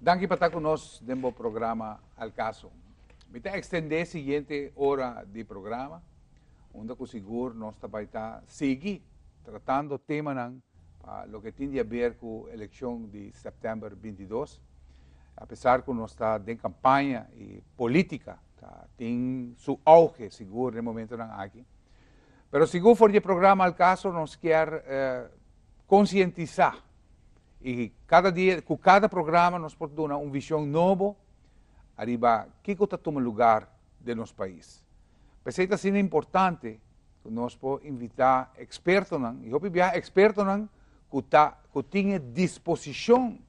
Danki pa ta ku nos den bo programa Al Caso. Mi ta ekstendé siguiente ora di programa, unda ku sigur nos ta bai ta sigui tratando temanan pa loke tin di haber ku elekshon di sèptèmber 22. Apesar ku nos ta den kampaña i polítika ta tin su auge sigur den momentonan aki. Pero sigur for di e programa Al Caso nos kier konsientisá i kada dia ku kada programa nos por duna un vishon nobo ariba kiko ta tuma lugar den nos pais. P'esei ta asina importante ku nos por invitá ekspertonan i hopi biaha ekspertonan ku ta ku tin e disposishon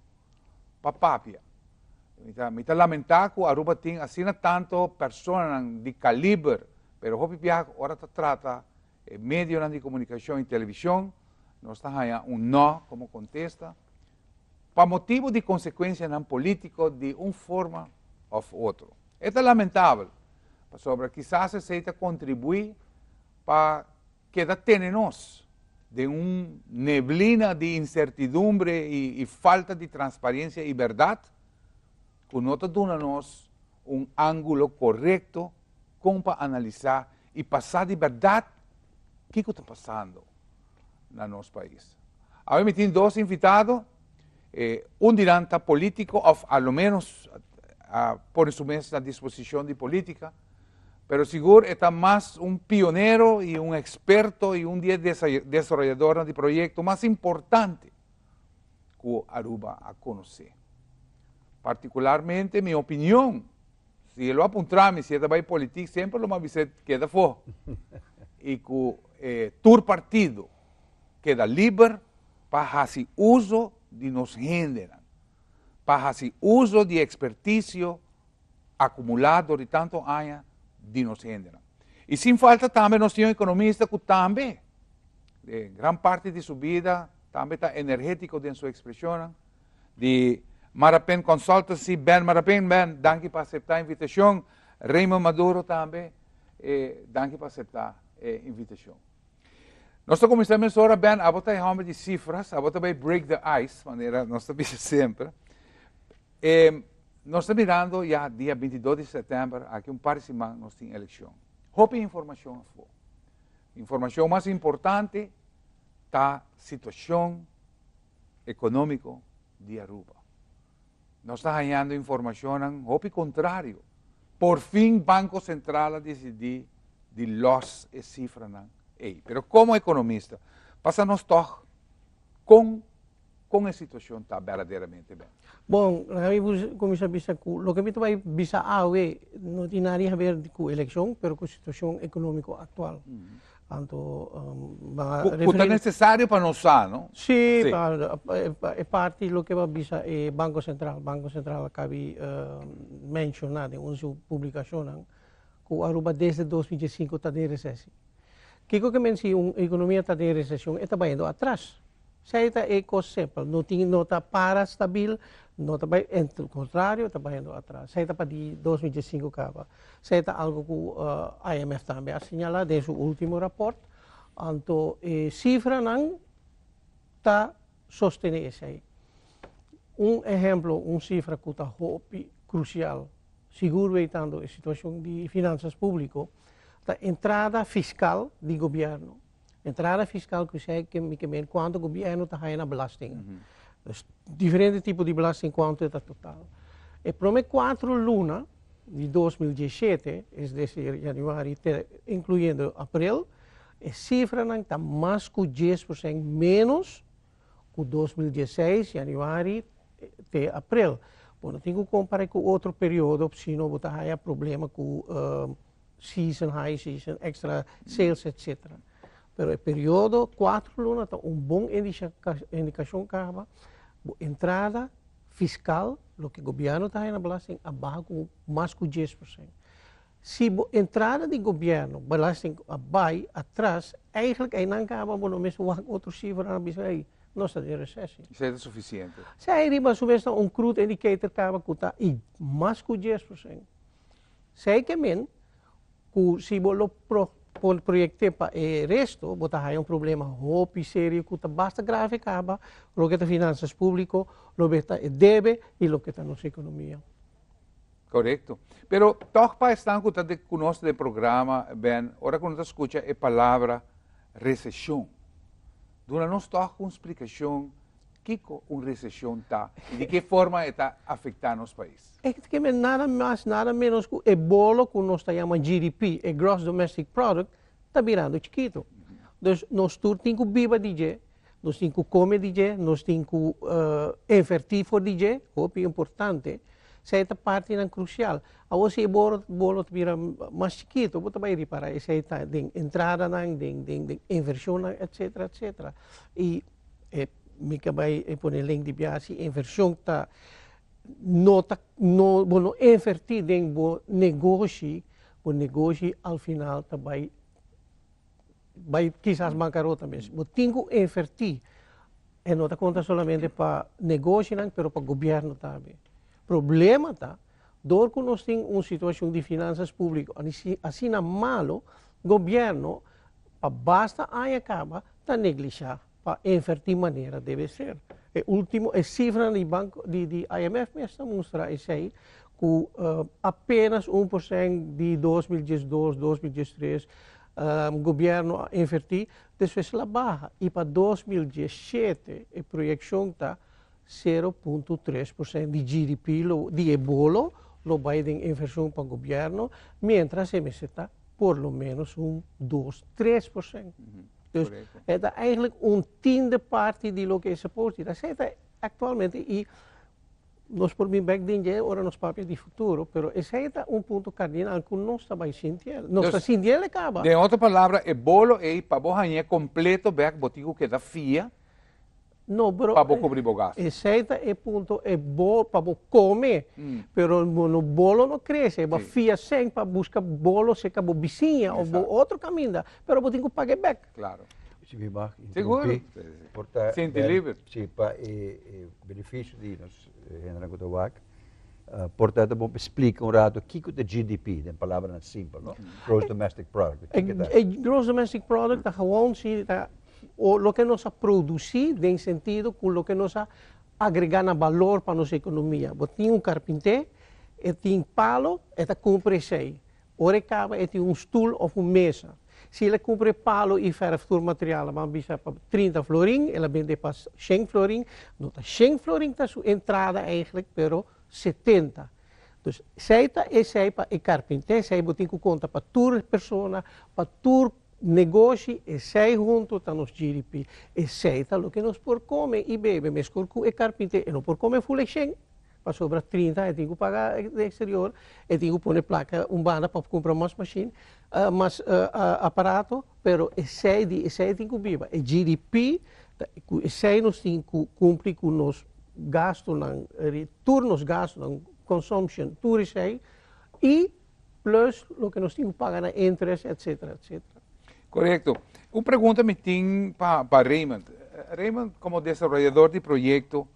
pa papia. Mi ta mi ta lamentá ku Aruba tin asina tanto personanan di kaliber, pero hopi biaha ora ta trata e medionan di komunikashon i televishon, nos ta haña un nò komo kontesta, pa motibu di konsekuensianan polítiko di un forma òf otro. E ta lamentabel, pasobra kisas esei ta kontribuí pa keda tene nos den un neblina di insertidumbre i falta di transparensia i bèrdat ku no ta duna nos un ángulo korekto kon pa analisá i pa sa di bèrdat kiko ta pasando na nos pais. Awe mi tin dos invitado, un di nan ta polítiko òf a lo ménos a pone su mes na disposishon di polítika, pero sigur e ta mas un pionero i un eksperto i un di e desaroyadornan di proyekto mas importante ku Aruba a konosé. Partikularmente mi opinion, si e lo a puntra mi si e ta bai politik, semper lo mi a bis'é keda afó i ku tur partido keda liber pa hasi uso di nos hendenan, pa hasi uso di e ekspertisio akumulá dor di tantu aña di nos hendenan. I sin falta tambe nos tin un ekonomista ku tambe den gran parti di su bida tambe ta energétiko den su ekspreshonnan, di Marapen Consultancy, Ben Marapen. Ben, danki pa aseptá e invitashon. Raymond Maduro tambe, danki pa aseptá e invitashon. Nos ta kuminsá mesora, Ben, abo ta e hòmber di sifras, abo ta bai break the ice, manera nos ta bisa semper. Nos ta mirando ya dia 22 di sèptèmber, aki un par di siman nos tin elekshon. Hopi informashon afó. Informashon mas importante ta situashon ekonómiko di Aruba. Nos ta hañando informashonnan hopi kontrario. Por fin Banko Sentral a disidí di lòs e sifranan ei. Pero komo ekonomista, pasa nos tòg kon kon e situashon ta berdaderamente ben. Bon, laga mi kuminsá bisa ku loke mi ta bai bisa awe no tin nada di haber ku elekshon, pero ku situashon ekonómiko aktual. Anto Ku ta nesesario pa nos sa, no? Sí, pa e parti loke bo a bisa e Banko Sentral. Banko Sentral a kabi menshoná den un su publikashonnan ku Aruba desde 2005 ta den resesi. Kiko ke men si un ekonomia ta den reseshon e ta bayendo atras. Esei ta e kos simpel, no tin no ta para stabil, no ta bai, en kontrario ta bayendo atras. Esei ta pa di 2015 kaba. Esei ta algo ku IMF tambe a señala den su ultimo raport. Anto e sifranan ta sostene esei. Un ehemplo, un sifra ku ta hopi krusial, sigur weitando e situashon di finansas públiko, ta entrada fiskal di gobièrnu. Entrada fiskal ku esei ke mi ke men kuantu gobièrnu ta haña na belasting. Dus diferente tipo di belasting kuantu e ta total. E prome kuatro luna di 2017, es desir januari te inkluyendo aprel, e sifranan ta mas ku 10% menos ku 2016 januari te aprel. Bo no tin ku kompara ku otro periodo sino bo ta haña problema ku season, high season, extra sales, etc. Pero e periodo 4 luna ta un bon indikashon kaba bo entrada fiskal, loke gobièrnu ta haña na belasting, a baha ku mas ku 10%. Si bo entrada di gobièrnu, belasting, a bai atras, eigenlijk einan kaba bo no mester wak otro sifranan bisa ei nos ta den resesi. Esei ta sufisiente? Esei riba su mes ta un crude indicator kaba ku ta i mas ku 10%. Esei ke men ku si bo lo pro. por proyect'é pa e resto, bo ta haya un problema hopi serio ku ta basta grave kaba, loke ta finansas públiko, loke ta e debe i loke ta nos ekonomia. Korekto. Pero tòg pa esnan ku ta de ku nos den programa, Ben, ora ku nos ta skucha e palabra reseshon, duna nos tòg un splikashon kiko un reseshon ta i di ke forma e ta afektá nos pais. E ta keme nada mas nada ménos ku e bolo ku nos ta yama GDP, e Gross Domestic Product, ta birando chikitu. Dus nos tur tin ku biba di dje, nos tin ku kome di dje, nos tin ku invertí for di dje, hopi importante. Esei ta partinan krusial. Awor si e bolo bolo ta bira mas chikitu, bo ta bai ripará esei ta den entradanan, den den den invershonnan, etcetera, etcetera. I e mi ke bai pone link di biaha si invershon ta no ta no bo no invertí den bo negoshi, bo negoshi al final ta bai bai kisas bankarota mes. Bo tin ku invertí. E no ta konta solamente pa negoshinan pero pa gobièrnu tambe. Problema ta dor ku nos tin un situashon di finansas públiko asina malo, gobièrnu pa basta aña kaba ta neglishá pa invertí manera debe ser. E último e sifranan di banko di di IMF mes ta mustra esei ku apenas 1% di 2012, 2013 gobièrnu a invertí, despues el a baha i pa 2017 e proyekshon ta 0.3% di GDP lo di e bolo lo bai den invershon pa gobièrnu, miéntras e mester ta por lo ménos un 2, 3%. Dus e ta eigenlijk un tiende parti di loke e suppose di ta. Esei ta aktualmente i nos por bin bek den dje ora nos papia di futuro, pero esei ta un punto kardinal ku nos ta bai sinti el. Nos ta sinti el e kaba. Den otro palabra, e bolo ei pa bo hañ'é kompleto bek bo tin ku keda fia No, pero pa bo kubri bo gastu. Esei ta e punto, e bo pa bo kome, pero bo no bolo no krese, bo a fia sèn pa buska bolo serka bo bisiña òf bo otro kaminda, pero bo tin ku pag'é bèk. Klaro. Si mi mag interrumpí, por ta Sinti liber. Si, pa e benefisio di nos hendenan ku ta wak, por ta ta bon pa splika un rato kiko ta GDP den palabranan simpel, no? Gross Domestic Product, kiko ta? E Gross Domestic Product ta gewoon si ta O loke nos a produsí den sentido ku loke nos a agregá na balor pa nos ekonomia. Bo tin un karpinté, e tin palo, e ta kumpra esei. Ora e kaba e tin un stul òf un mesa. Si el a kumpra e palo i fèrf tur material, ban bisa pa 30 florin, el a bende pa shen florin, no ta shen florin ta su entrada eigentlik, pero 70. Dus esei ta esei pa e karpinté, esei bo tin ku konta pa tur persona, pa tur negoshi, esei huntu ta nos GDP. Esei ta loke nos por kome i bebe, meskor ku e karpinté e no por kome ful e shen, pasobra 30 e tin ku paga den eksterior, e tin ku pone plaka un banda pa kumpra mas mashin, mas aparato, pero esei di esei e tin ku biba. E GDP ta ku esei nos tin ku kumpli ku nos gastunan, tur nos gastunan, consumption, tur esei, i plus loke nos tin ku paga na interest, etcetera, etcetera. Korekto. Un pregunta mi tin pa pa Raymond. Raymond, komo desaroyador di proyekto,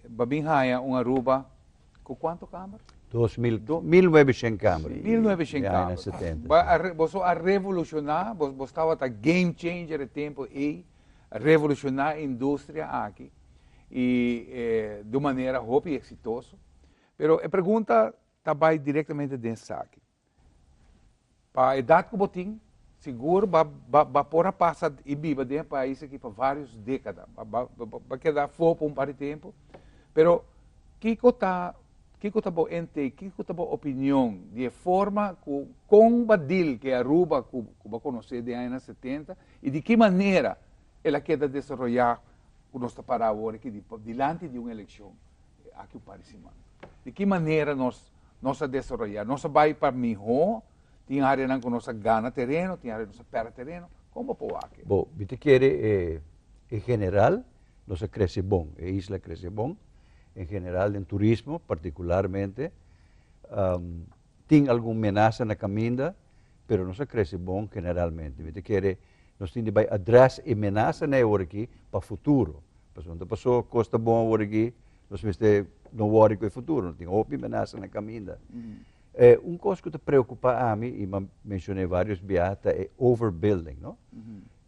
bo bin haña un Aruba ku kuantu kamer? 2000, 1900 kamer. 1900 kamer. 70. Bo a boso a revolushoná, bo bo tabata game changer e tempu ei, revolushoná e industria aki i di un manera hopi eksitoso. Pero e pregunta ta bai directamente den esaki. Pa edad cu bo tin, sigur ba ba por a pasa y biba den e pais aki pa varios decada. Ba ba ba keda afo pa un par di tempo. Pero kico ta kico ta bo intake, kico ta bo opinion di e forma cu con ba deal cu e Aruba cu cu bo a conoce den añanan 70 y di ki manera el a keda desaroya cu nos ta para awor aki dilanti di un eleccion aki un par di siman. Di ki manera nos nos a desaroyá? Nos a bai pa mihó? Tin áreanan ku nos a gana tereno, tin área ku nos a pèrdè tereno. Kon bo por wak e? Bo, mi ta kere e en general nos a krese bon, e isla a krese bon, en general den turismo partikularmente. Tin algun menasa na kaminda, pero nos a krese bon generalmente. Mi ta kere nos tin di bai adrès e menasanan e ora aki pa futuro. Pasobra no ta paso kos ta bon awor aki, nos mester no wòri ku e futuro. Nos tin hopi menasa na kaminda. Un kos ku ta preokupá ami i mi a menshoné vários biaha ta e overbuilding, no?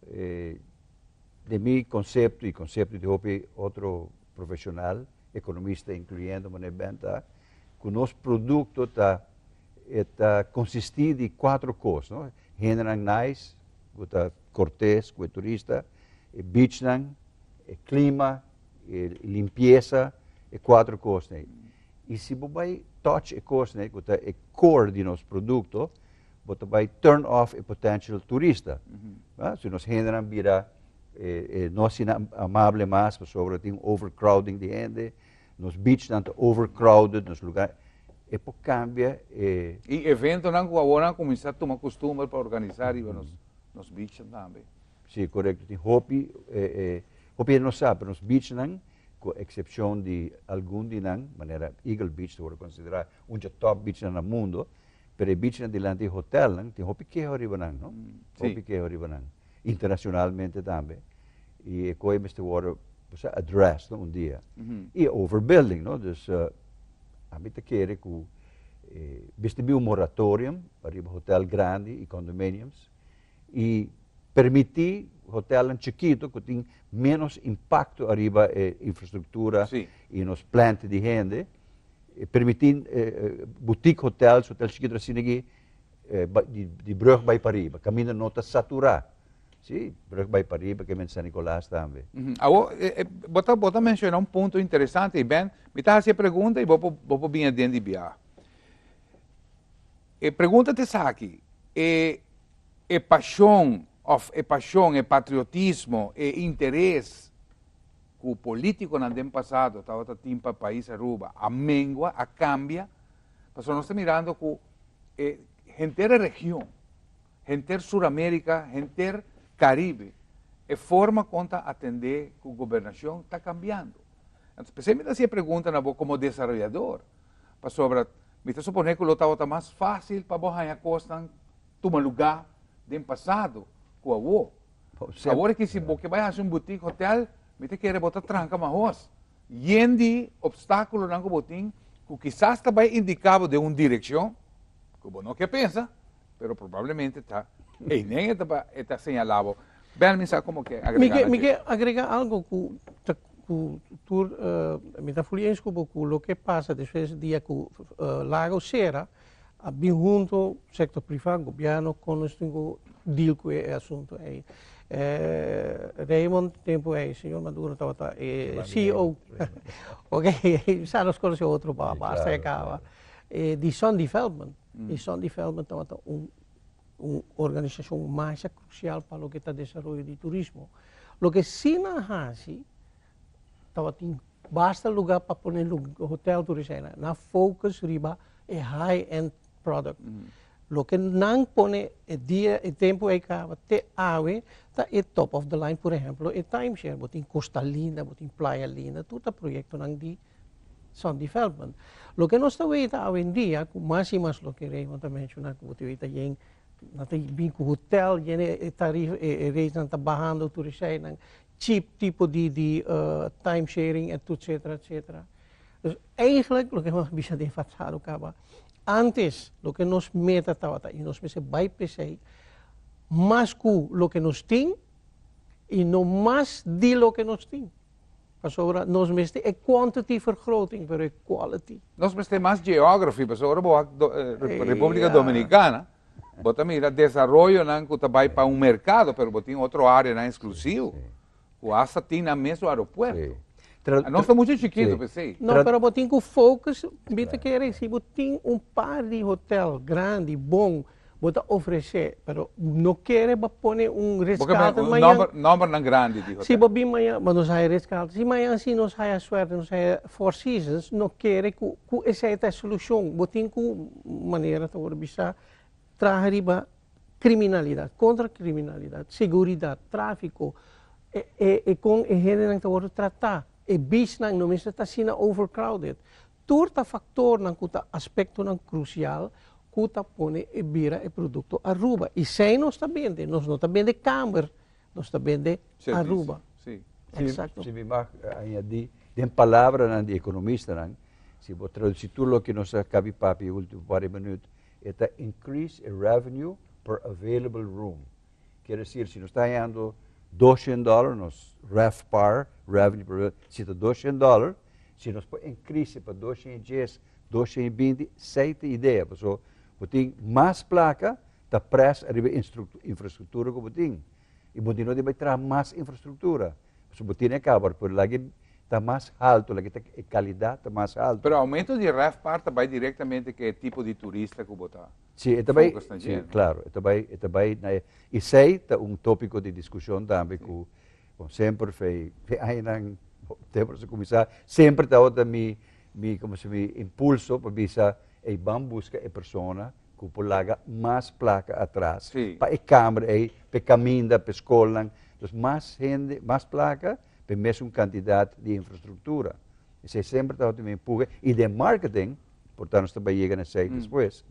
Den mi konsepto i konsepto di hopi otro profeshonal, ekonomista inkluyendo manera Ben ta, ku nos produkto ta e ta konsistí di kuatro kos, no? Hendenan nice, ku ta kortes ku e turista, e beachnan, e klima, e limpiesa, e kuatro kosnan ei. I si bo bai touch e kosnan ei ku ta e core di nos produkto, bo ta bai turn off e potential turista. Si nos hendenan bira no asina amable mas pasobra tin overcrowding di hende, nos beachnan ta overcrowded, nos lugar, e por cambia e. I eventonan ku awor nan a kuminsá tuma kustumber pa organisá riba nos beachnan tambe. Sí, korekto. Tin hopi, hopi hende no sa, pero nos beachnan, ku eksepshon di algun di nan, manera Eagle Beach ta wòrdu konsiderá un dje top beachnan na mundo, pero e beachnan dilanti e hotelnan tin hopi keho riba nan, no? Hopi keho riba nan, internashonalmente tambe. I e koe mester wòrdu, bo sa, addressed, no, un dia. I e overbuilding, no? Dus, ami ta kere ku mester bin un moratorium riba hotel grandi i condominiums i permití hotelnan chikitu ku tin ménos impakto ariba e infrastruktura i nos planta di hende, permití boutique hotels, hotel chikitu asina aki, di brug bai pariba, kaminda no ta saturá. Sí, brug bai pariba, ke men San Nicolas tambe. Awor, bo ta, bo ta menshoná un punto interesante i Ben, mi ta hasi e pregunta i bo por, bo por bini aden di biaha. E pregunta ta esaki, e e pashon òf e pashon, e patriotismo, e interes ku polítikonan den pasado tabata tin pa pais Aruba a mengua, a kambia? Pasobra nos ta mirando ku e henter e region, henter Sur Amerika, henter Karibe, e forma kon ta atendé ku gobernashon ta kambiando. Entonces, p'esei mi ta hasi e pregunta na bo komo desaroyador, pasobra Mi ta suponé ku lo tabata mas fásil pa bo haña kosnan tuma lugá den pasado ku awor. Awor aki si bo ke bai hasi un boutique hotel, mi ta kere bo ta tranka mahos. Yen di opstákulonan ku bo tin ku kisas ta bai indiká bo den un direkshon ku bo no ke pensa, pero probablemente ta einen e ta señalá bo. Ben, mi sa komo ke agregá na dje. Mi ke agregá algu ku ta Ku tur mi ta fuli eens ku bo ku loke pasa despues dia ku Lago sera a bin hunto sektor priva, gobièrnu kon nos tin ku deal ku e asunto ei. Raymond tempu ei señor Maduro tabata e CEO ok sa nos konosé otro pa basta e kaba di Sun Development i Sun Development tabata un un organisashon masha krusial pa loke ta desaroyo di turismo. Loke si nan hasi, tabatin basta lugá pa pone hotel tur esei. Nan focus riba e high end product. Loke nan pone e dia, e tempu ei kaba te awe ta e top of the line, por ehemplo e timeshare. Bo tin Costa Linda, bo tin Playa Linda, tur ta proyektonan di Sun Development. Loke nos ta weta awendia, ku mas i mas loke Raymond ta menshoná, ku bo ta weta yen nan ta bin ku hotel, yen e tarif, e ratesnan ta bahando tur eseinan, cheap tipo di di time sharing etcetera etcetera. Dus eigenlijk loke nos a bisa den pasado kaba, antes loke nos meta tabata i nos mester bai p'esei, mas ku loke nos tin i no mas di loke nos tin. Pasobra nos mester e quantity vergroting, pero e quality. Nos mester mas geography, pasobra ora bo wak Republica Dominicana, bo ta mira desaroyonan cu ta bay pa un mercado, pero bo tin otro areanan exclusivo, cu hasta tin nan mesun aeropuerto. Nos ta mucho chikito p'esey. No, pero bo tin cu focus, mi ta kere si bo tin un par di hotel grandi, bon, Bo ta ofresé, pero no kere bo pone un Ritz Carlton mañan. Nomber, nombernan grandi di hotel. Si bo bin mañan, bo nos haya Ritz Carlton. Si mañan si nos haya suerte, nos haya Four Seasons, no kere ku ku esei ta e solushon. Bo tin ku, manera ta wòrdu bisá, traha riba kriminalidat, kontra kriminalidat, seguridat, tráfiko, e e e kon e hendenan ta wòrdu tratá, e beachnan no mester ta asina overcrowded. Tur ta faktornan ku ta aspektonan krusial ku ta pone e bira e produkto Aruba. I esei nos ta bende, nos no ta bende kamber, nos ta bende Aruba. Exacto. Si mi mag añadi, den palabranan di ekonomistanan, Si bo traduci tur loke nos a cabi papia e ultimo par di minuut, e ta increase e revenue per available room. Kier decir, si nos ta hañando 200 dollar, nos RevPAR, revenue per, si ta 200 dollar, si nos por increase pa 210, 220, esey ta idea, pasobra bo tin mas placa ta press ariba e infrastructura cu bo tin. Y bo tin no di bay traha mas infrastructura, pasobra bo tin e caba, pero laga ta mas halto, laga ta e calidad ta mas halto. Pero aumento di RevPAR ta bay directamente cu e tipo di turista cu bo ta Si, e ta bay, focus na si, dje, no? Claro, e ta bay, e ta bay na e, esey ta un topico di discusion tambe cu, bon, semper fe, fe añanan, tempo nos a cuminsa, semper tabata mi, mi, como se mi impulso pa bisa, ey, ban busca e persona cu por laga mas placa atras pa e kamer ey, pa e caminda, pa e scolnan. Dus mas hende, mas placa pa e mesun cantidad di infrastructura. Esey semper tabata mi empuhe. Y den marketing, por ta nos ta bay yega na esey despues,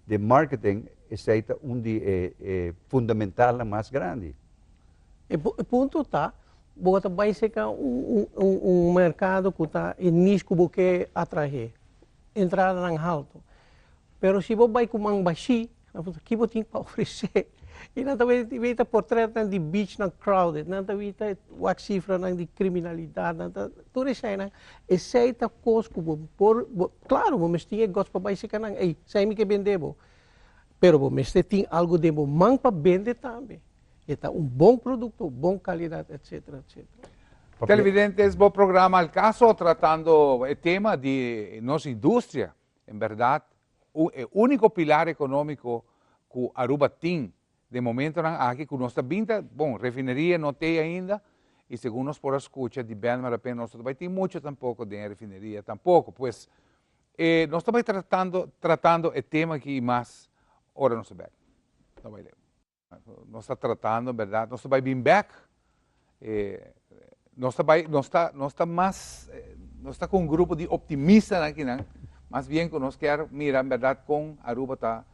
den marketing esey ta un di e e fundamentalnan mas grandi. E punto ta, bo ta bay seca un un mercado cu ta e niche cu bo ke atrae, entradanan halto. Pero si bo bai ku man bashí, nan puntra, ki bo tin pa ofresé? I nan ta weta portretnan di beachnan crowded, nan ta weta wak sifranan di kriminalidat, nan ta, tur eseinan, esei ta kos ku bo por, bo, klaro bo mester tin e guts pa bai seka nan, ey, esei mi ke bende bo. Pero bo mester tin algu den bo man pa bende tambe. E ta un bon produkto, bon kalidat, etsetera, etsetera. Televidentes, bo programa Al Caso tratando e tema di nos industria. En berdad, e unico pilar economico cu Aruba tin den momentonan aki cu nos ta bin ta, bon, refineria no t'ey ainda y segun nos por a scucha di Ben Marapén nos no ta bay tin mucho tampoco den e refineria tampoco. Pues, e nos ta bay tratando tratando e tema aki y mas ora nos ta bek. No bay leu. Nos ta tratando, en berdad, nos ta bay bin bek. Nos ta bay, nos ta, nos ta mas, nos ta cu un grupo di optimistanan akinan, mas bien cu nos kier mira en berdad con Aruba ta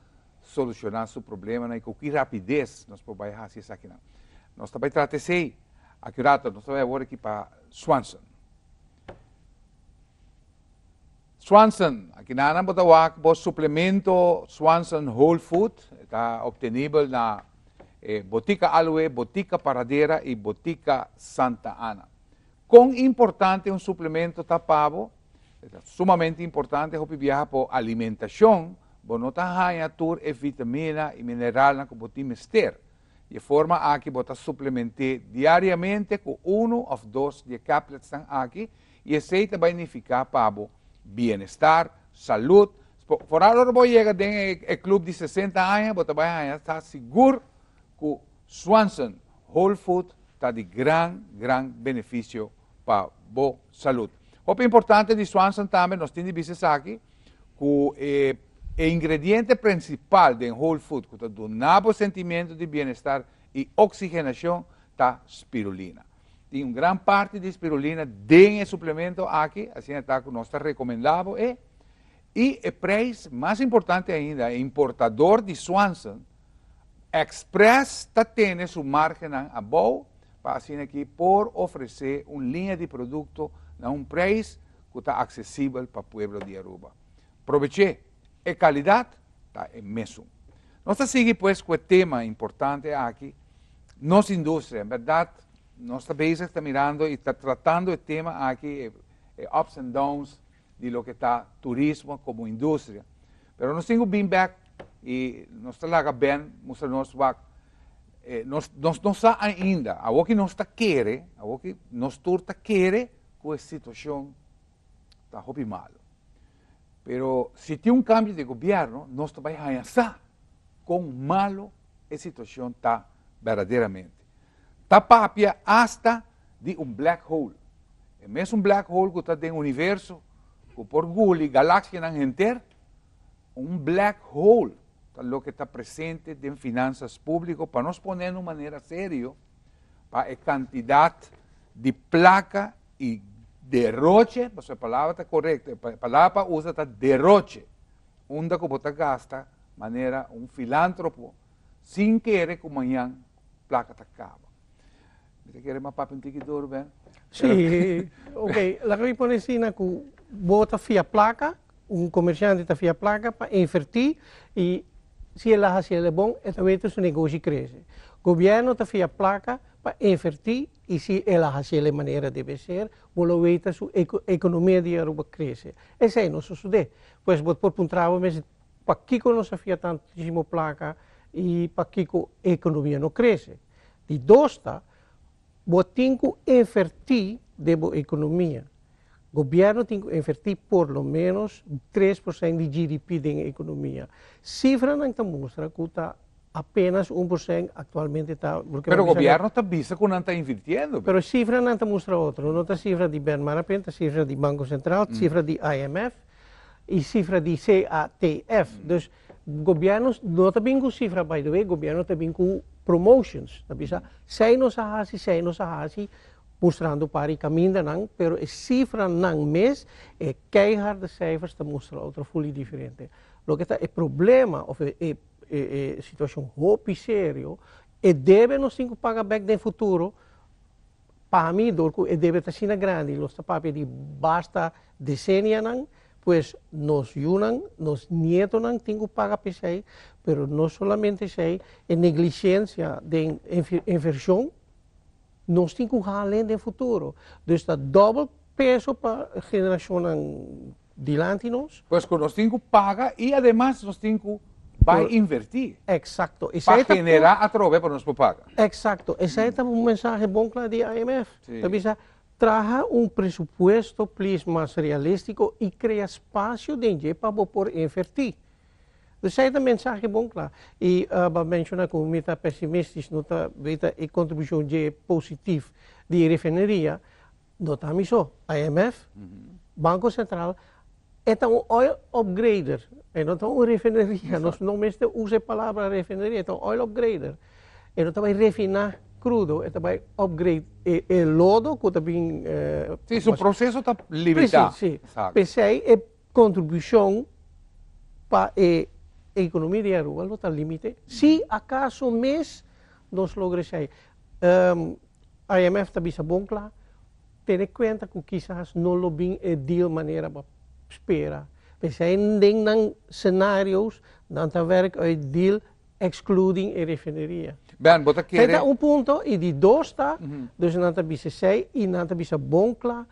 soluciona su problemanan y cu ki rapidez nos por bay haci esakinan. Nos ta bay trata esey aki un rato, nos ta bay awor aki pa Swanson. Swanson, aki nan bo ta wak bo suplemento Swanson Whole Food, e ta obtenibel na e Botica Aloe, Botica Paradera y Botica Santa Ana. Con importante un suplemento ta pa bo? E ta sumamente importante, hopi biaha por alimentacion bo no ta haña tur e vitamina y mineralnan cu bo tin mester. Di e forma aki bo ta suplement'é diariamente ku unu òf dos di e capletsnan aki i esei ta bai nifiká pa bo bienestar, salud. Foral ora bo yega den e club di 60 aña bo ta bai haña ta sigur ku Swanson Whole Food ta di gran gran benefisio pa bo salud. Hopi importante di Swanson tambe nos tin di bisa esaki ku e e ingrediente prinsipal den Whole Food ku ta duna bo sentimentu di bienestar i oksigenashon ta spirulina. Tin un gran parti di spirulina den e suplemento aki, asina ta ku nos ta rekomendá bo e. I e preis, mas importante ainda, e importador di Swanson Express ta tene su margennan abou pa asina aki por ofresé un liña di produkto na un preis ku ta aksesibel pa pueblo di Aruba. Probeché, e kalidat ta e mesun. Nos ta sigui pues ku e tema importante aki, nos industria. En bèrdat nos ta bezig ta mirando i ta tratando e tema aki, e ups and downs di loke ta turismo komo industria. Pero nos tin ku bin bèk i nos ta laga Ben mustra nos wak. Nos nos no sa ainda, awoki nos ta kere, awoki nos tur ta kere ku e situashon ta hopi malu. Pero si tin un kambio di gobièrnu, nos ta bai haña sa kon malu e situashon ta berdaderamente. Ta papia asta di un black hole. E mesun black hole ku ta den universo, ku por guli galaksianan henter, un black hole ta loke ta presente den finansas públiko, pa nos pone na un manera serio, pa e kantidat di plaka i deroche, pasobra e palabra ta korekto, e palabra pa usa ta deroche, unda ku bo ta gasta manera un filántropo sin kere ku mañan plaka ta kaba. Mi ta kere mas papia un tiki duru, Ben. Sí, ok, laga mi pone asina ku Bo ta fia placa, un comerciante ta fia placa pa inverti y si el a haci el bon, e ta weten su negoshi crece. Gobierno ta fia placa pa inverti y si el a haci de manera debe ser, bo lo weten su economia di Aruba crece. Esey no sucede. Pues bo por puntra bo mes pakico nos a fia tantisimo placa y pakico economia no crece. Di dos ta, bo tin cu inverti den bo economia. Gobierno tin cu inverti por lo menos 3% di GDP den economia. Cifranan ta mustra cu ta apenas 1% actualmente ta. Pero gobierno ta bisa cu nan ta invirtiendo. Pero cifranan ta mustra otro. No ta cifra di Ben Marapin, ta cifra di Banco Central, cifra di IMF y cifra di CATF. Dus gobierno no ta bin cu cifra, by the way, gobierno ta bin cu promotions. Ta bisa, esey nos a hasi, esey nos a hasi, mustrando pa e camindanan, pero e cifranan mes, e keiharde cijfers ta mustra otro fully diferente. Loke ta e problema, of e situacion hopi serio, e debe nos tin cu paga back den futuro, pa mi, door cu e debe ta asina grandi, nos ta papia di basta decenionan, pues nos yiunan, nos nietonan tin cu paga p'esey, pero no solamente esey, e negligencia di inversion, nos tin cu hala den futuro. Dus ta double peso pa generacion dilanti nos. Pues cu nos tin cu paga y ademas nos tin cu bay inverti. Exacto. Pa genera atrobe pa nos paga. Exacto. Esey ta un mensahe bon cla di IMF. Ta bisa, traha un presupuesto, please, mas realistico y crea espacio den pa por inverti. Dus esey ta un mensahe bon cla. Y menciona cu mi ta pesimistisch, no ta weta e contribucion di positivo di refineria, no ta mi so. IMF, Banco Central, ta un oil upgrader, e no ta un refineria, nos no mester usa e palabra refineria, ta un oil upgrader. E no ta bay refina crudo, e ta bay upgrade e lodo cu ta bin. Si, e proceso ta limita. Si. P'esey e contribucion pa e economia di Aruba ta limita. Si acaso mes nos logra esey. IMF ta bisa bon cla, tene cuenta cu kisas no lo bin e deal manera bo a spera. P'esey den nan scenario's, nan ta werk uit deal excluding e refineria. Ben, bo ta kere. Un punto, y di dos ta, dus nan ta bisa esey, y nan ta bisa bon cla,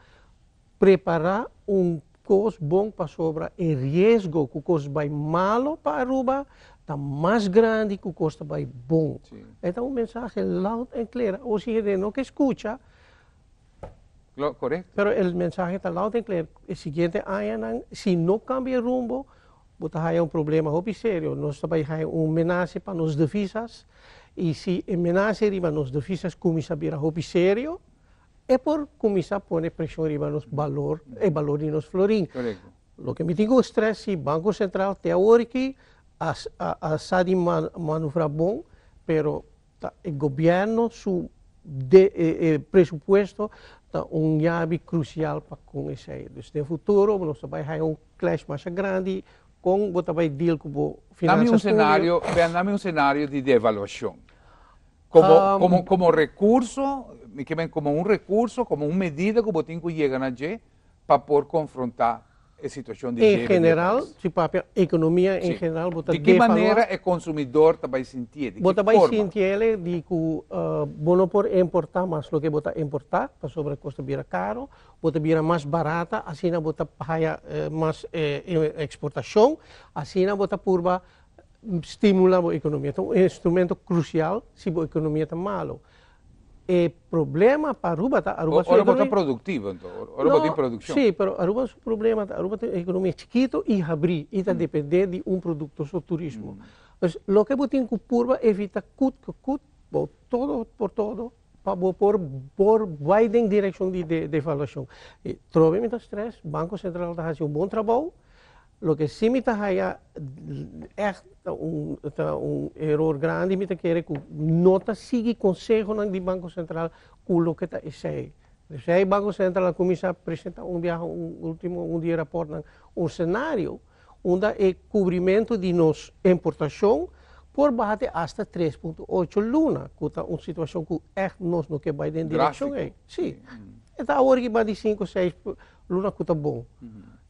prepara un cos bon pasobra e riesgo cu cos bay malo pa Aruba ta mas grandi cu cos bay bon. Anto, un mensahe loud and clear. O sea, no kier scucha, pero e mensahe ta loud and clear. E siguiente aña, si no cambia rumbo, bo ta haya un problema hopi serio. Nos ta bay haya un menasa pa nos divisas y si e menasa riba nos divisas cuminsa bira hopi serio, e por cuminsa pone presion riba nos valor, e valor di nos florin. Loke mi tin stress si Banco Central te awor aki a sa di maniobra bon, pero ta, e gobierno su presupuesto ta un yabi crucial pa cu esey. Dus den futuro nos bay haya un clash mas grandi cu bo bay deal cu bo Dame un scenario, ben, dame un scenario di devaluacion. Como recurso, como un recurso, como un medida cu bo tin cu yega na dje pa por confronta e situacion di En general, si papia economia en general, bo ta Di ki manera e consumidor ta bay sinti? Bo ta bay sinti di cu bo no por importa mas loke bo ta importa, pasobra cos ta bira caro, bo ta bira mas barata, asina bo ta haya mas exportacion, asina bo ta purba stimula e economia. Anto, un instrumento crucial si e economia ta malo. E problema pa Aruba ta Aruba Ora bo ta productivo, anto. Ora bo tin produccion. Si, pero Aruba su problema ta Aruba tin economia chikito y habri y ta depende di un producto, so turismo. Dus loke bo tin cu purba evita cut cut, bo todo por todo pa bo por bay den direccion di devaluacion. Y trobe mi ta stress, Banco Central ta haciendo un bon trabou. Loke si mi ta haya echt ta un error grandi, mi ta kere cu no ta sigui conseho di Banco Central cu loke ta esey. Dus ey Banco Central a cuminsa presenta un biaha, un ultimo un dia rapport, un scenario unda e cubrimento di nos importacion por baha hasta 3.8 luna, cu ta un situacion cu echt nos no kier bay den direccion ey. Si. Ta awor cu bay di 5, 6. Luna ku ta bon.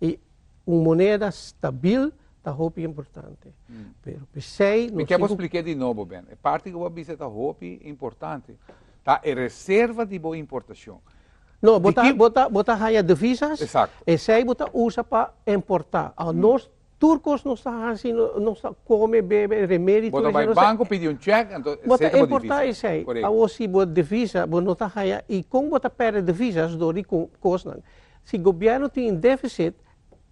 I un moneda stabil ta hopi importante. Pero p'esei Mi nos ke tin ku. Splika di nobo, Ben. E parti ku bo bisa ta hopi importante. Ta e reserva di bo importashon. No, bo Di ta, bo ta haya divisas, esei bo ta usa pa importá. Awor nos, tur kos nos ta hasi, nos ta kome, bebe, remedi, Bo tur ta esei bai nos ta banko pidi un check, anto Bo ta esei ta bo importá divisa. esei. Korekto. Awor si bo divisa, bo no ta haya, i kon bo ta pèrdè divisas? Dor di kosnan. Si gobièrnu tin un deficit,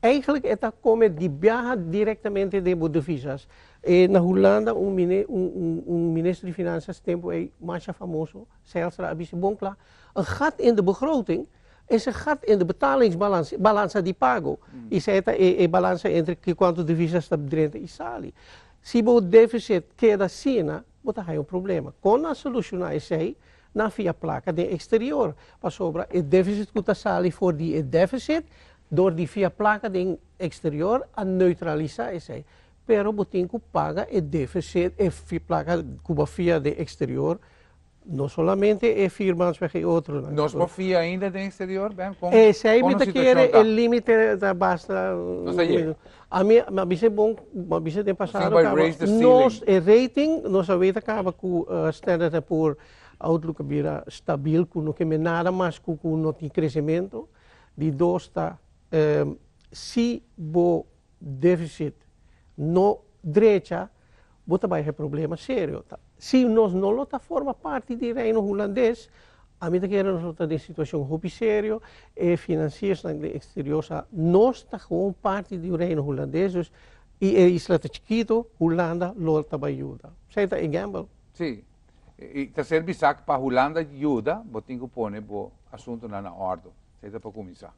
eigenlijk e ta kome di biaha direktamente den bo divisas. E na Hulanda un mine un un un minister di finansas tempu ei masha famoso, Zijlstra, a bisa bon kla: "Een gat in de begroting is een gat in de betalingsbalans, balansa di pago." I esei ta e e balansa entre ki kuantu divisas ta drenta i sali. Si bo deficit keda asina, bo ta haya un problema. Kon nan solushoná esei? Nan fia plaka den eksterior, pasobra e deficit ku ta sali for di e deficit, dor di fia plaka den eksterior a neutralisá esei. Pero bo tin ku paga e deficit, e plaka ku bo a fia den eksterior, no solamente e Vierbaansweg i otronan. Nos por fia ainda den eksterior, Ben? Kon Esei kon mi nos ta situashon kere ta? e límite ta basta. Nos ta yega. Ami a bisa bon, a bisa den Nos tin pasado bai kaba raise the nos ceiling. e rating nos a weta kaba ku Standard and Poor Outlook a bira stabil ku no ke men nada mas ku no tin kresementu. Di dos ta si bo deficit no drecha, bo ta bai haña problema serio. Ta si nos no lo ta forma parti di Reino Hulandes, ami ta kere nos lo ta den situashon hopi serio. E financiersnan den exterior sa nos ta gewoon parti di Reino Hulandes, dus i e isla ta chikito, Hulanda lo ta bai yuda. Esei ta e gamble. Sí. I ta ser bisa ku pa Hulanda yuda, bo tin ku pone bo asuntunan na òrdu. Esei ta pa kuminsá.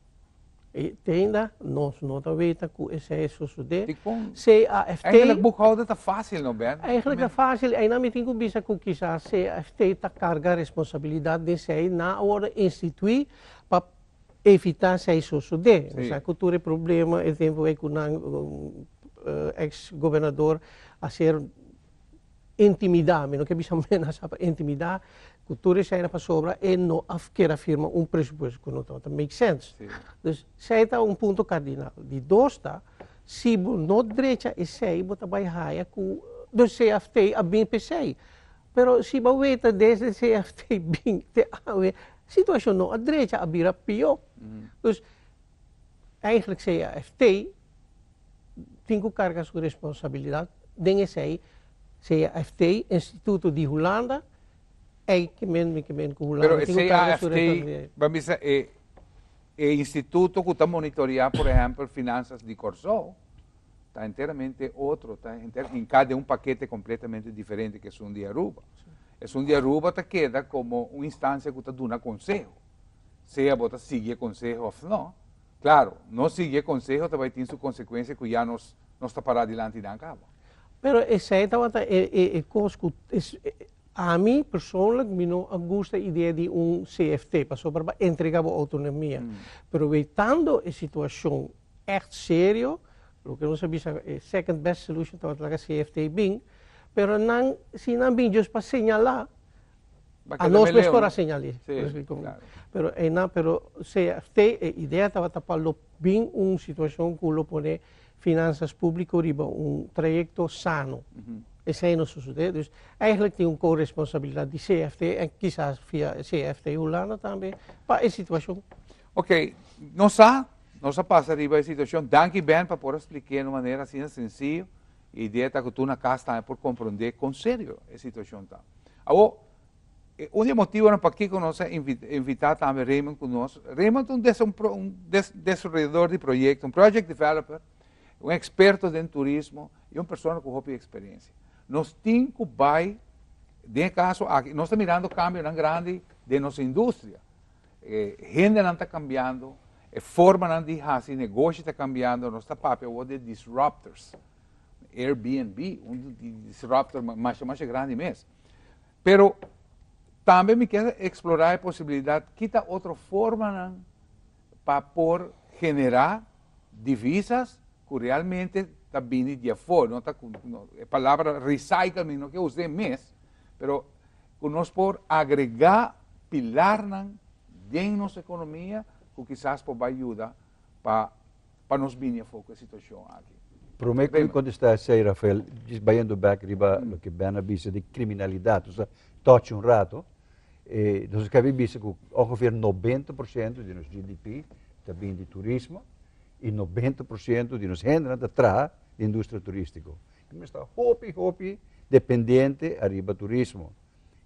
I te ainda nos no ta weta ku esei a sosodé. Dikon? CAFT. Eigenlijk boekhouder ta fásil no, Ben? Eigenlijk ta fásil. Einan mi tin ku bisa ku kisas CAFT ta karga responsabilidat den esei. Nan a wòrdu instituí pa evitá esei sosodé. Nos sa ku tur e problema e tempu ei ku nan eks gobernador a ser intimidá, mi no ke bisa menasá, pero intimidá ku tur esei pasobra e no a kere firma un presupuesto ku no tabata make sense. Dus esei ta un punto kardinal. Di dos ta, si bo no drecha esei bo ta bai haya ku, dus CFT a bin p'esei. Pero si bo weta desde CFT bin te awe, situashon no a drecha, a bira pió. Dus eigenlijk CFT tin ku karga su responsabilidat den esei. CAFT, Instituto di Hulanda, ei ke men mi ke men ku Pero Hulanda e tin ku karga su CAFT, responsabilidat. ban bisa e e instituto ku ta monitoreá, por ehèmpel, finansas di Kòrsou, ta enteramente otro, ta enter hinká den un pakete kompletamente diferente ku esun di Aruba. Esun di Aruba ta keda komo un instansia ku ta duna konseho, sea bo ta sigui e konseho òf no. Klaro, no sigui e konseho ta bai tin su konsekuensia ku ya nos nos ta pará dilanti nan kaba. Pero esei tabata e e e kos ku es ami persoonlijk mi no a gusta e idea di un CFT pasobra pa entrega bo outonomia. Pero wetando e situashon ègt serio, loke nos a bisa e second best solution tabata laga CFT bin, pero nan si nan bin just pa señalá, Ba a keda nos meleu, mester no? a señal'é. Sí, claro. Pero einan, pero CFT e idea tabata pa lo bin un situashon ku lo pone finansas públiko riba un trayekto sano. Esei no sosodé. Dus eigenlijk tin un ko-responsabilidat di CFT en kisas via CFT Hulanda tambe pa e situashon. Ok, nos sa, nos a pasa riba e situashon. Danki, Ben, pa por a splik'é na un manera asina sensiyo. E idea ta ku tur na kas tambe por komprondé kon serio e situashon ta. Awor, e un di e motibonan pakiko nos a invitá tambe Raymond ku nos, Raymond ta un des un desaroyador di proyekto, un project developer, un eksperto den turismo i un persona ku hopi eksperensia. Nos tin ku bai, den e kaso aki, nos ta mirando kambionan grandi den nos industria. E hendenan ta kambiando, e formanan di hasi negoshi ta kambiando, nos ta papia awor di disruptors. Airbnb, un disruptor masha masha grandi mes. Pero tambe mi ke eksplorá e posibilidat kita otro formanan pa por generá divisas ku realmente ta bini di afó, no ta ku e palabra recycle mi no ke us'é mes, pero ku nos por agregá pilarnan den nos ekonomia ku kisas por bai yuda. pa pa nos bini afó ku e situashon aki. Promé ku mi kontestá esei, Rafael, djis bayendo bèk riba loke Ben a bisa di kriminalidat, nos a touch un rato, nos a kabi bisa ku ongeveer 90% di nos GDP ta bini di turismo i 90% di nos hendenan ta traha den industria turístiko. Nos ta hopi hopi dependiente ariba turismo.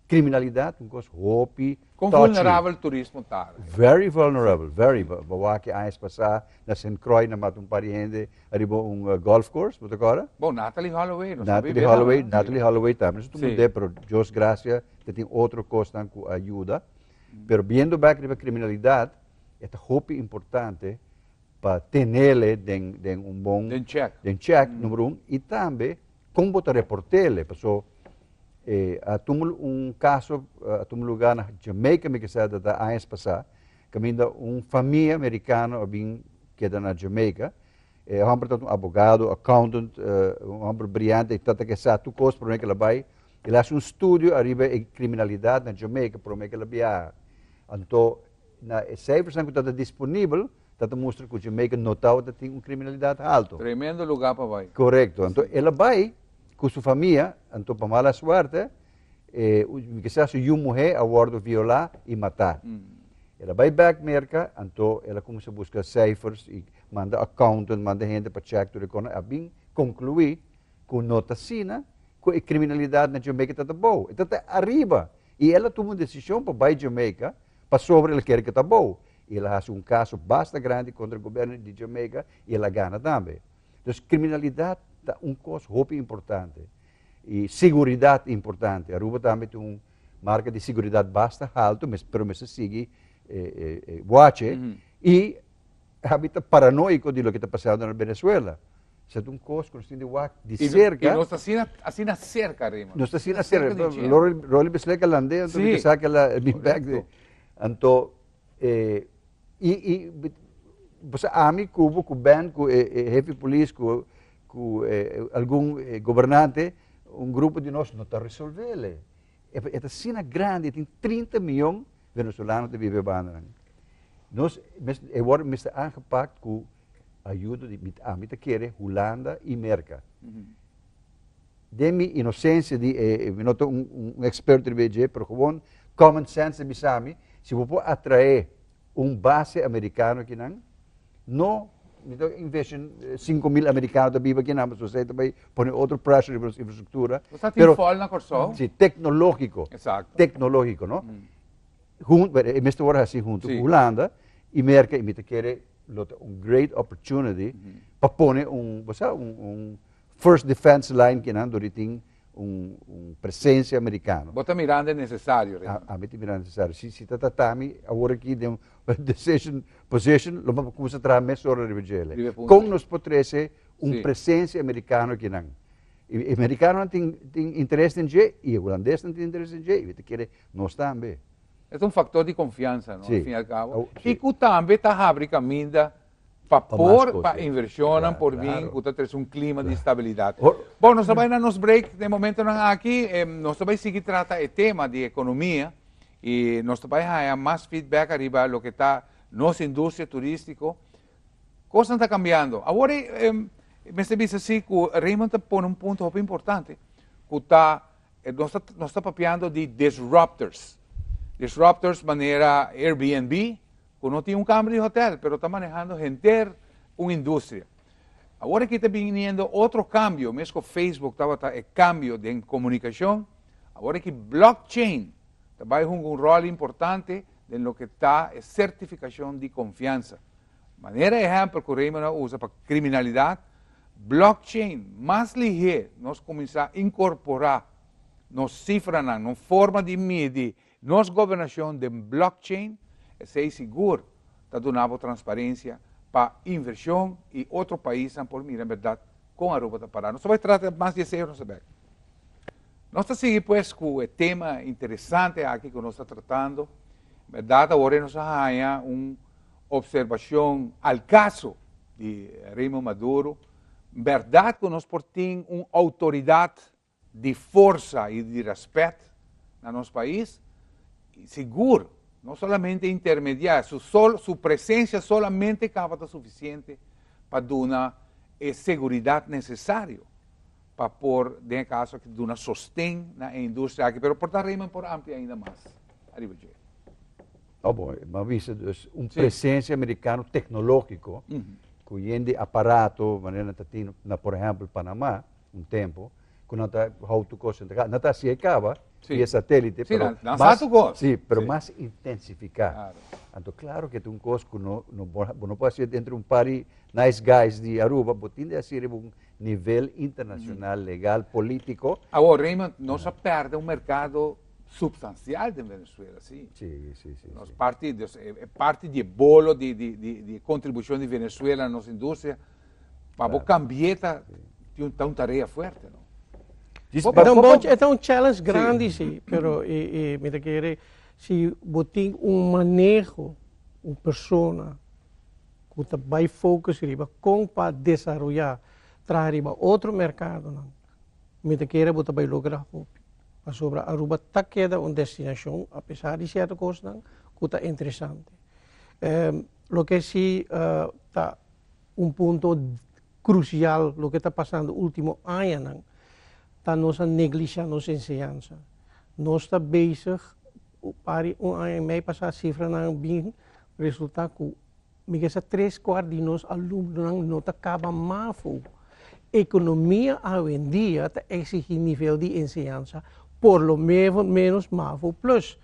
Kriminalidat un kos hopi Kon touchy. vulnerabel turismo ta? Very vulnerable, very. Bo wak e añas pasá na Sint Croix nan mata un par di hende ariba un golf course, bo ta kòrda? Bon, Natalee Holloway, nos ta Natalee biba Holloway, nan. Natalee Holloway tambe nos ta tuma pero Dios gracia ta tin otro kosnan ku a yuda. Pero biendo bek riba kriminalidat, e ta hopi importante pa tenele den den un bon Den check. Den check, number un, i tambe kon bo ta reportele, paso a tuma un kaso a tuma lugar na Jamaica mi ke sa ta ta añas pasá, kaminda un famia merikano a bin keda na Jamaica, e hòmber tabata un abogado, accountant, un hòmber briante, e tabata ke sa tur kos promé ke el a bai, el a hasi un studio ariba e kriminalidat na Jamaica promé ke el a biaha, anto Na e cijfersnan ku tabata disponibel, ta ta mustra ku Jamaica no tabata tin un kriminalidat haltu. Tremendo lugá pa bai. Korekto. Anto el a bai ku su famia, anto pa mala suerte, e kisas su yu muhé a wòrdu violá i matá. El a bai bèk Merka, anto el a kuminsá buska cijfers i manda accountant, manda hende pa chèk tur e kos. A bin konkluí ku no ta asina ku e kriminalidat na Jamaica ta ta bou, e ta ta ariba. I el a tuma un desishon pa bai Jamaica pasobra el kere ke ta bou. I el a hasi un kaso basta grandi kontra gobièrnu di Jamaica i el a gana tambe. Dus kriminalidat ta un kos hopi importante i siguridat importante. Aruba tambe tin un marka di siguridat basta haltu pero mester sigui wache i abi ta paranoiko di loke ta pasando na Venezuela. Esei ta un kos ku nos tin di wak di serka. I nos ta asina, asina serka, Raymond. Nos ta asina serka. Rolly Bislek a land'é, anto mi sa ku el a bin bèk. Anto, i, i, pasobra ami ku bo, ku Ben, ku e hefe di polis, ku, ku algun gobernante, un grupo di nos no ta resolv'el. E ta asina grandi, tin 30 miyon venezolano ta biba e bandanan. Nos, e wòrdu mester aangepakt ku ayudo di, ami ta kere Hulanda i Merka. Den mi inosensia di e, mi no ta un eksperto riba e dje, pero gewoon common sense ta bisa mi, si bo por atraé un base amerikano akinan, no, mi ta envision 5000 amerikano ta biba akinan, pasobra esei ta bai pone otro pressure riba nos infrastruktura. Bo sa tin fòl na Kòrsou? Si, teknológiko. Exacto. Teknológiko, no? Huntu, e mester wòrdu hasi huntu ku Hulanda i Merka i mi ta kere lo ta un great opportunity pa pone un, bo sa, un, un first defense line kinan dor di tin un, un presencia americano. Bo ta mirando e necesario, Raymond? Ami ta mirando necesario. Si, si ta trata mi awor aki den un decision position, lo mi cuminsa traha mesora riba djele. Riba e punto. Con nos por trece un presencia americano kinan? E americanonan tin, tin interes den dje y e hulandesnan tin interes den dje y mi ta kere nos tambe. E ta un factor di confiansa, no? Sí. Al fin y al cabo. Au, sí. Y cu tambe ta habri caminda pa Pa mas por, cos, pa sí. inversionnan por bin, cu ta trece un clima di stabilidad. Bon, nos ta bay na nos break den momentonan aki. Nos ta bay sigui trata e tema di economia y nos ta bay haya mas feedback ariba loke ta nos industria turistico. Cosnan ta cambiando. Awor, mester bisa si cu Raymond ta pone un punto hopi importante, cu ta Nos ta nos ta papiando di disruptors. Disruptors manera Airbnb, ku no tin un kamber di hotel, pero ta manehando henter un industria. Awor aki ta biniendo otro kambio, mes ku Facebook tabata e kambio den komunikashon, awor aki blockchain ta bai hunga un ròl importante den loke ta e sertifikashon di konfiansa. Manera ehèmpel ku Raymond a usa pa kriminalidat, blockchain, mas lihé nos kuminsá inkorporá nos sifranan, nos forma di midi nos gobernashon den blockchain, esei sigur ta duna bo transparensia pa invershon i otro paisnan por mira en bèrdat kon Aruba ta pará. Nos ta bai trata mas di esei ora nos ta bèk. Nos ta sigui pues ku e tema interesante aki ku nos ta tratando. Bèrdat awor nos a haña un Observacion al caso di Raymond Maduro, Berdad cu nos por tin un autoridad di forsa y di respet na nos pais? Sigur. No solamente intermediá, su presensia solamente kaba ta sufisiente pa duna e seguridat nesesario pa por, den e kaso aki, duna sosten na e industria aki. Pero por ta Raymond por amplia ainda mas ariba dje. Oh, bon, m'a bisa dus un presensia amerikano teknológiko ku yen di aparato manera nan ta tin na por ehèmpel Panamá un tempu ku nan ta hou tur kos entregá. Nan ta hasié kaba via satélite, pero mas, sí, pero mas intensifiká. Anto klaro ke ta un kos ku no no bo no por hasié dentro un par di nice guys di Aruba, bo tin di hasié riba un nivel internashonal, legal, polítiko. Awor Raymond, nos a pèrdè un merkado substansial den Venezuela, sí. Sí, sí, sí. Nos parti, e parti di e bolo di di di kontribushon di Venezuela na nos industria, Pa bo cambi'é ta ta un tarea fuerte, no? E ta un bon, e ta un challenge grandi si, pero e mi ta kere si bo tin un maneho, un persona ku ta bai focus riba kon pa desaroyá, traha riba otro merkadonan, mi ta kere bo ta bai logra hopi. Pasobra Aruba ta keda un destinashon, apesar di sierto kosnan, ku ta interesante. Loke si ta Un punto crucial loke ta pasando ultimo añanan ta nos a neglisha nos enseñansa. Nos ta bezig, pari un aña y mei pasa cifranan bin resulta cu mi ke sa tres cuart di nos alumnonan no ta caba mafo. Economia awendia ta exigi nivel di enseñansa por lo menos mafo plus.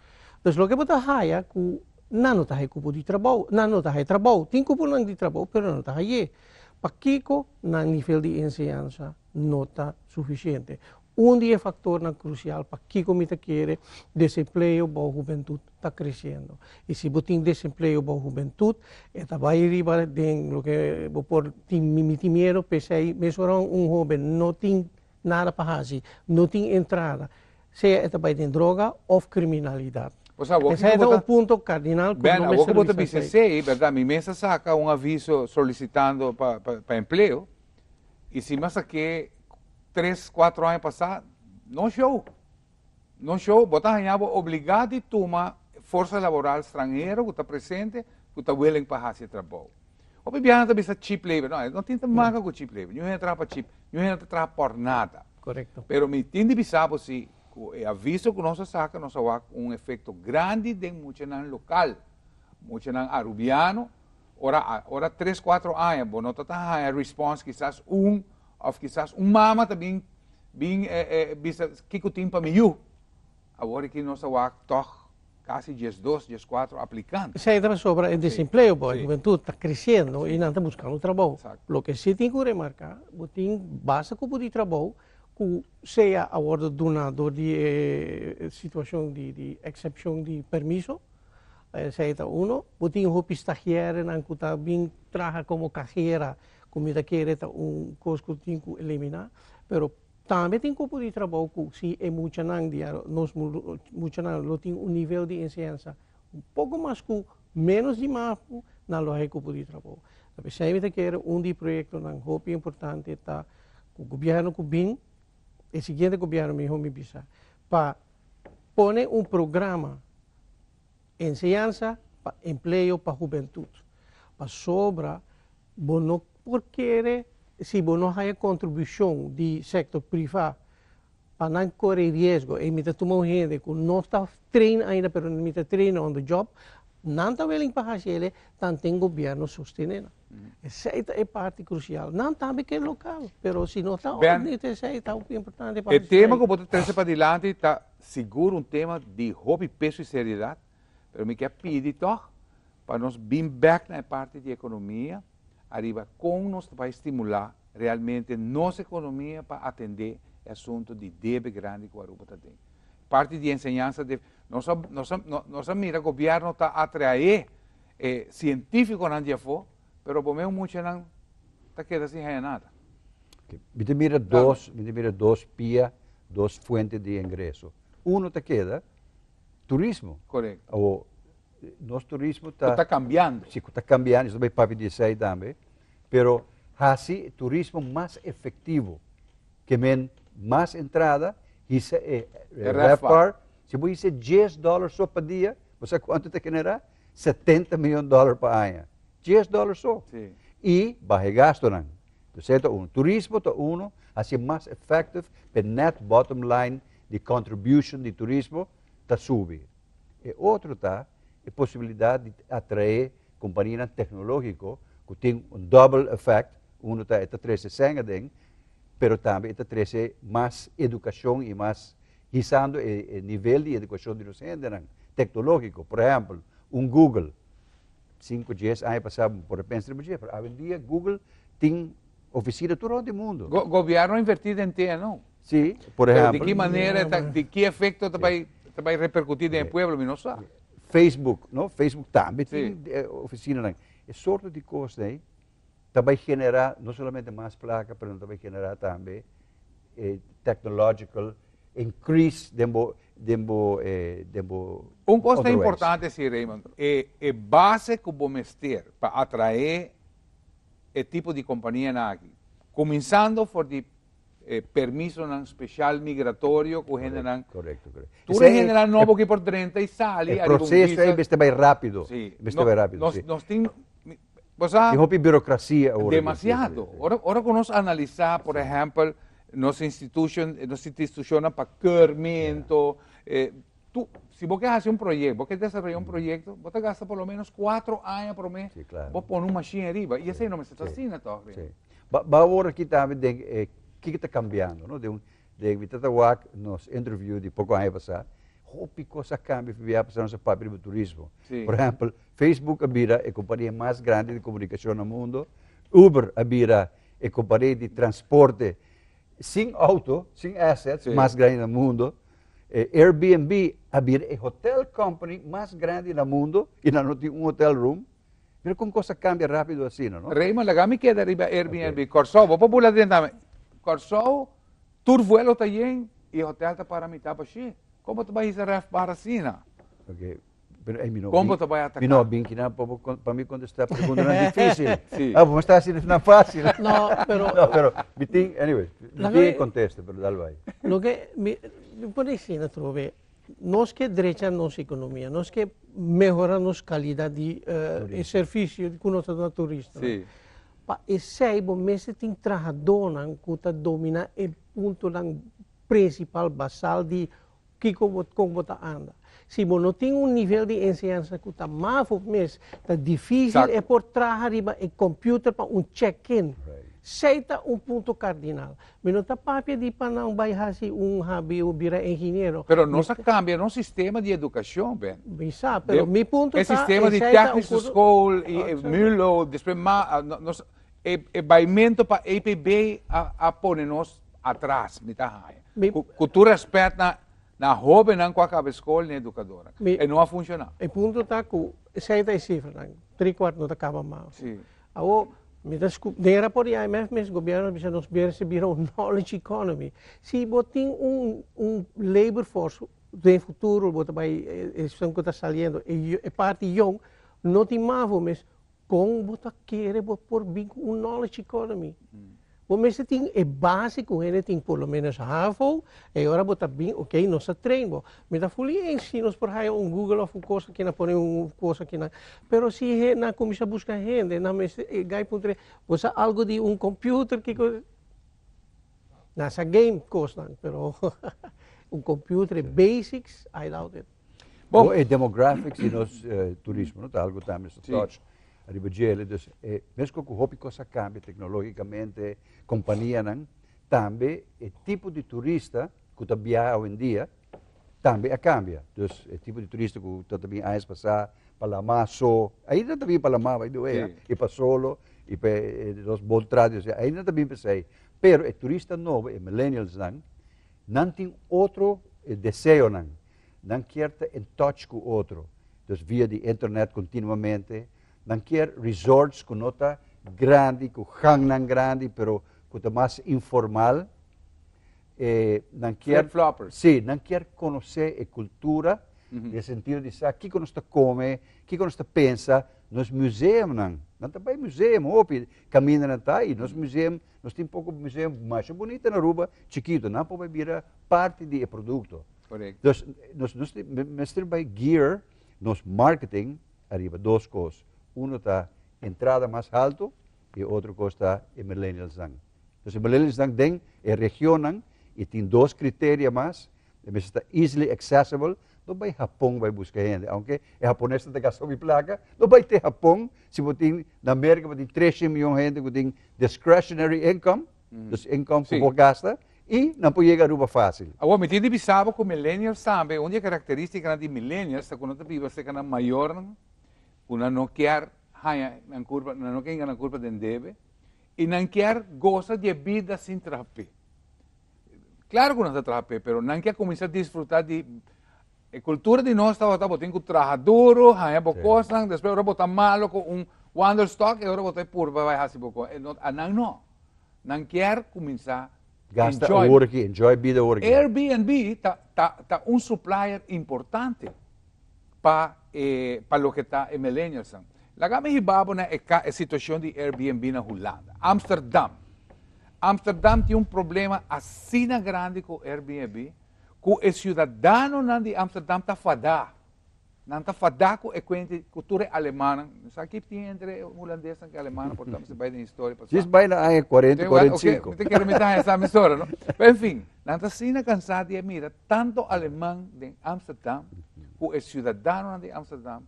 Dus loke bo ta haya cu Nan no ta haña kupo di trabou, nan no ta haña trabou. Tin kuponan di trabou, pero nan no ta hañ'é. Pakiko nan nivel di enseñansa no ta sufisiente? Un di e faktornan krusial pakiko mi ta kere desempleo bou hubentut ta kresiendo. I si bo tin desempleo bou hubentut, e ta bai riba den loke bo por tin, mi tin miedo, p'esei mesora un hoben no tin nada pa hasi, no tin entrada, sea e ta bai den droga of kriminalidat. Osea, awor Esei kiko ta bo un ta punto kardinal ku Ben, no awor mester ku bo ta bisa bisa esei. esei, bèrdat, mi mes a saka un aviso solisitando pa pa pa empleo, i si mi a sak'é tres, kuatro aña pasá, no show. No show, bo ta haña bo obligá di tuma forsa laboral stranhero ku ta presente, ku ta willing pa hasi e trabou. Hopi biaha nan ta bisa cheap labor, no, e no tin te maka ku cheap labor, niun hende traha pa cheap, niun hende ta traha por nada. Korekto. Pero mi tin di bisa bo si, ku e aviso ku nos a saka, nos a wak un efekto grandi den muchanan lokal, muchanan arubiano, ora ora tres kuatro aña bo no ta ta haña respons kisas un òf kisas un mama ta bin bin bisa kiko tin pa mi yu. Awor aki nos a wak tòg kasi 12, 14 aplikante. Esei ta pasobra e desempleo bo e hubentut ta kresiendo i nan ta buskando trabou. Loke si tin ku remarká, bo tin basta kupo di trabou ku sea a wòrdu duna dor di e situashon di eksepshon di permiso, esei ta uno. Bo tin hopi stagiairnan ku ta bin traha komo kajera ku mi ta kere ta un kos ku tin ku eliminá, pero Tambe tin cupo di trabou cu si e muchanan di nos muchanan lo tin un nivel di enseñansa un poco mas cu menos di mafo, nan lo hay cupo di trabou. Ta pesey mi ta kere un di proyectonan hopi importante ta cu gobierno cu bin, e siguiente gobierno miho mi bisa, pa pone un programa enseñansa pa empleo pa hubentud. Pasobra Bo no por kere si bo no haya kontribushon di sektor privá pa nan kore riesgo. Ey mi ta tuma un hende ku no ta train ainda pero mi ta train on the job, nan ta willing pa hasi ele, tanten gobièrnu sostené nan. Esei ta e parti krusial. Nan tambe ke lokal, pero si no ta Ben, orde esei ta hopi importante pa e hasi tema esei. ku bo ta trese padilanti ta sigur un tema di hopi peso i seriedat, pero mi ke a pidi tòg Pa nos bin bek na e parti di ekonomia, ariba kon nos ta bai stimulá realmente nos ekonomia pa atendé e asuntu di debe grandi ku Aruba ta den. Parti di enseñansa de, nos a, nos a, nos a mira gobièrnu ta atraé e sientífikonan di afó, pero bo mes muchanan ta keda sin haña nada. Mi ta mira dos, mi ta mira dos pia, dos fuente di ingreso. Uno ta keda turismo. Korekto. Awor, nos turismo ta... Ku ta kambiando. Si, ku ta kambiando, nos ta bai papia di esei tambe. Pero hasi turismo mas efektivo, ke men mas entrada, hisa e RevPAR. Si bo hisa dies dòler so pa dia, Bo sa kuantu ta generá? 70 mion dòler pa aña. $10 so. I baha e gastunan. Entonces esei ta unu. Turismo ta unu, hasi mas effective pa e net bottom line di contribution di turismo ta subi. E otro ta e posibilidat di atraé kompanianan teknológiko ku tin un double effect, unu ta e ta trese sèn aden, pero tambe e ta trese mas edukashon i mas hisando e nivel di edukashon di nos hendenan teknológiko. Por ehèmpel, un Google, 5, 10 aña pasá bo por a pensa riba dje, pero awendia Google tin ofisina tur rònt di mundu. Gobièrnu a invertí den TNO. Sí, por ehèmpel. Pero di ki manera, di ki efekto ta bai ta bai reperkutí den e pueblo, mi no sa. Facebook, no? Facebook tambe tin ofisinanan. E sorto di kos ei ta bai generá no solamente mas plaka, pero nan ta bai generá tambe e technological increase den bo den bo den bo Un kos ta importante si, Raymond, e e base ku bo mester pa atraé e tipo di kompanianan aki, kuminsando for di e permisonan special migratorio cu hendenan. Correcto, correcto. Tur e hendenan nobo ki por drenta y sali. E proceso ey mester bay rapido. Si. Mester bay rapido, nos, si. Nos tin, bo sa. Tin hopi burocracia awor. Demasiado. Ora, ora cu nos analisa, por ehempel, nos institucion, nos institucionnan pa keurmento, eh, tu, si bo ke haci un proyecto, bo ke desaroya un proyecto, bo ta gasta por lo menos 4 aña prome Sí, claro. bo pone un machine ariba. Y esey no mester ta asina toch? Sí. Ba, ba awor aki tambe den e kiko ta cambiando, no? Den un, den mi tata wak nos interview di poko aña pasá, hopi kos a cambia for bia pasá nos a papia riba turismo. Sí. Por ehempel, Facebook a bira e kompania mas grandi di komunikashon na mundo, Uber a bira e kompania di transporte sin auto, sin assets, mas grandi na mundo. Airbnb a bira e hotel company mas grandi na mundo y nan no tin un hotel room. Mira con cos a cambia rapido asina, no? Raymond, laga mi keda riba Airbnb. Kòrsou, bo por bula den tambe. Kòrsou, tur vuelo ta yen y hotel ta para mitad bashí. Kon bo ta bai hisa ref bar asina? Okay. Pero ey mi no Kon bo ta bai ataká? Mi no a bin kinan pa bo pa mi kontestá preguntanan difísil. Sí. Ah, bo ta hasi nan fásil. No, pero No, pero mi tin, anyway, mi tin e kontesta, pero dal bai. Loke mi por disi na trobe, nos ke drecha nos ekonomia, nos ke mehora nos kalidat di e servisio ku nos ta duna turistanan. Sí. Pa esei bo mester tin trahadónan ku ta dominá e puntonan prinsipal basal di Kiko bo kon bo ta anda. Si bo no tin un nivel di enseñansa ku ta mavo mes, ta difísil e por traha riba e computer pa un check-in. Esei ta un punto kardinal. Mi no ta papia di pa nan bai hasi un habi o bira ingeniero. Pero nos a kambia nos sistema di edukashon, Ben. Mi sa, pero mi punto E ta sistema di esei ta un technische kurso. school i e mulo, despues ma, nos, e baimento pa EPB a pone nos atras, mi ta haña. Mi Ku tur rèspèt na na hóbennan ku a kaba e skol ni edukadornan. Mi E no a funshoná. E punto ta ku esei ta e sifranan, tri kuart no ta kaba mas. Sí. Awor, mi ta sku, den e rapòrt di IMF mes gobièrnu a bisa nos mester bira un knowledge economy. Si bo tin un un labor force den futuro bo ta bai esun ku ta saliendo e parti yong no tin mavo mes Kon bo ta kere bo por bin ku un knowledge economy? Bo mester tin e base ku hende tin por lo menos havo, e ora bo ta bin, ok, nos ta train bo. Mi ta fuli eens si nos por haya un Google of un kos akina, pone un kos akina. Pero si nan kuminsá buska hende, nan mester, e gai puntra, bo sa algu di un computer, kiko? Nan sa game kosnan, pero un computer, e basics, I doubt it. Bon, e demographics di nos turismo no ta algo tambe nos ta touch ariba djele, dus e mesco cu hopi cos a cambia tecnologicamente, companianan, tambe e tipo di turista cu ta biaha awendia tambe a cambia. Dus e tipo di turista cu ta bin añas pasa pa lama so, ainda ta bin pa lama by the way, y pa solo y pa nos bon trato, ainda ta bin pa esey, pero e turista nobo, e millennialsnan, nan tin otro deseonan. Nan kier ta in touch cu otro, dus via di internet continuamente. Nan kier resorts cu no ta grandi, cu gangnan grandi, pero cu ta mas informal. E, nan kier, Flip-floppers. Sí, nan kier conoce e cultura, den sentido di sa kico nos ta come, kico nos ta pensa, nos museumnan. Nan ta bay museum hopi, caminda nan ta, y nos museum, nos tin poco museum masha bunita na Aruba, chikito, nan por bay bira parti di e producto. Correcto. Dus nos, nos mester bay gear Nos marketing ariba dos cos. Uno ta entrada mas halto y otro cos ta e millennials nan. Dus e millennials nan den e regionnan y tin dos criteria mas, e mester ta easily accessible, no bay Japon bay busca hende, aunke e Japonesnan ta gasta hopi placa, no bay te Japon si bo tin na Merca bo tin treshen miyon hende cu tin discretionary income, dus income cu bo gasta, y nan por yega Aruba facil. Awor, mi tin di bisa bo cu millennials tambe, un di e caracteristicanan di millennials ta cu nan ta biba cerca nan mayornan, cu nan no kier haña nan curpa, nan no kier hinca nan curpa den debe, y nan kier goza di e bida sin traha p'e. Claro cu nan ta traha p'e, pero nan kier cuminsa disfruta di e cultura di nos tabata bo tin cu traha duro, haña bo cosnan, despues ora bo ta malo cu un wandelstok e ora bo ta purba bay haci bo cos. A nan no. Nan kier cuminsa Gasta enjoy. awor aki, enjoy bida awor aki. Airbnb ta, ta, ta un supplier importante pa e, pa loke ta e millennialsnan. Laga mi hiba bo na e ka, e situacion di Airbnb na Hulanda. Amsterdam. Amsterdam tin un problema asina grandi cu Airbnb cu e ciudadanonan di Amsterdam ta fada. Nan ta fadá ku e kuente ku tur e alemannan. No sa ki tin entre e hulandesnan ku e alemannan, por ta mester bai den historia pa sa. Djis bai na aña kuarenta, kuarenta i sinku. Mi ta kere mi ta haña sa misora, no? Pero en fin, nan ta asina kansá di a mira tantu aleman den Amsterdam ku e siudadanonan di Amsterdam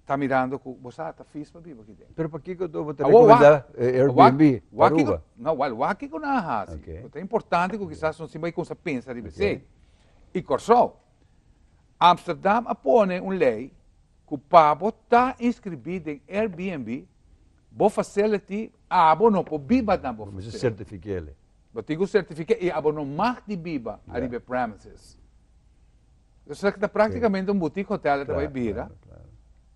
ta mirando ku bo sa ta fis pa biba aki den. Pero pakiko to bo ta rekomendá Airbnb pa Aruba? No, wèl, wak kiko nan a hasi. Ku ta importante ku kisas nos tin bai kumsa pensa riba esei. I Kòrsou. Amsterdam a pone un lei ku pa bo ta inskribí den Airbnb, bo facility abo no por biba na bo Bo mester facility. sertifik'é. Bo tin ku sertifiká i abo no mag di biba ariba e premises. Esaki ta práktikamente un boutique hotel ta bai bira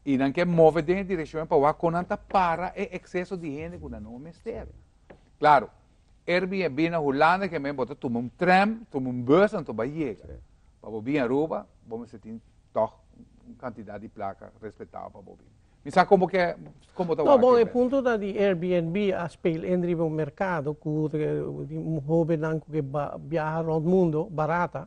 i nan ke move den e direkshon pa wak kon nan ta para e ekseso di hende ku nan no mester. Klaro, Airbnb na Hulanda ke men bo ta tuma un tram, tuma un bus anto bai yega. Pa bo bin Aruba, bo mester tin tog un kantidat di plaka respetabel pa bo bin. Mi sa kon bo ke, kon bo ta No, wak bon, e e punto ta di Airbnb a speel in riba un merkado ku tin hobennan ku ke biaha rond mundo barata.